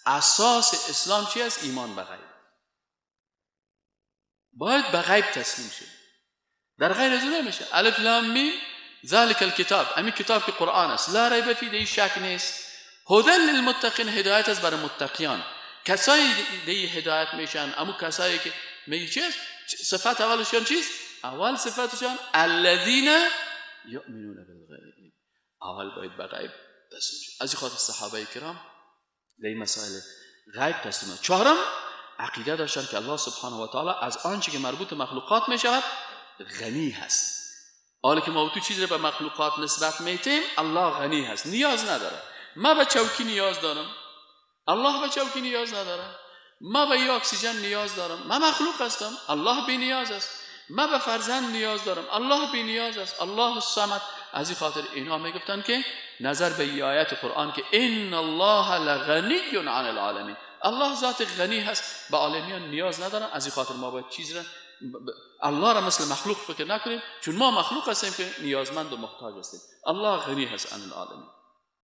اساس اسلام چی است؟ ایمان به غیب. باید به غیب تسلیم شد، در غیر از اون نمیشه. الف لام میم ذلك الكتاب، همین کتاب که قرآن است، لا ریب فیه، دی شک نیست، هدى للمتقین، هدایت است برای متقیان. کسایی دی هدایت میشن، اما کسایی که میگه چیست؟ صفت اولشان چیست؟ اول صفتشان الذین یؤمنون بالغیب. اول باید به غیب تسلیم شد. از این خاطر صحابه کرام در این مسائل غیب تسلیم شد. چهارم، عقیده داشتن که الله سبحانه و تعالی از آنچه که مربوط مخلوقات میشود غنی هست. حالا که ما تو چیزی رو به مخلوقات نسبت میتیم، الله غنی هست، نیاز نداره. ما به چوکی نیاز دارم، الله به چوکی نیاز نداره. ما به یه اکسیژن نیاز دارم، ما مخلوق هستم، الله بی نیاز است. ما به فرزند نیاز دارم، الله بی نیاز است، الله الصمد. از این خاطر اینها میگفتن که نظر به آیت قرآن که ان الله لغنی عن العالمین، الله ذات غنی هست، به عالمیان نیاز ندارن. از این خاطر ما باید چیز را الله را مثل مخلوق فکر نکنیم، چون ما مخلوق هستیم که نیازمند و محتاج هستیم. الله غنی هست عن العالمین.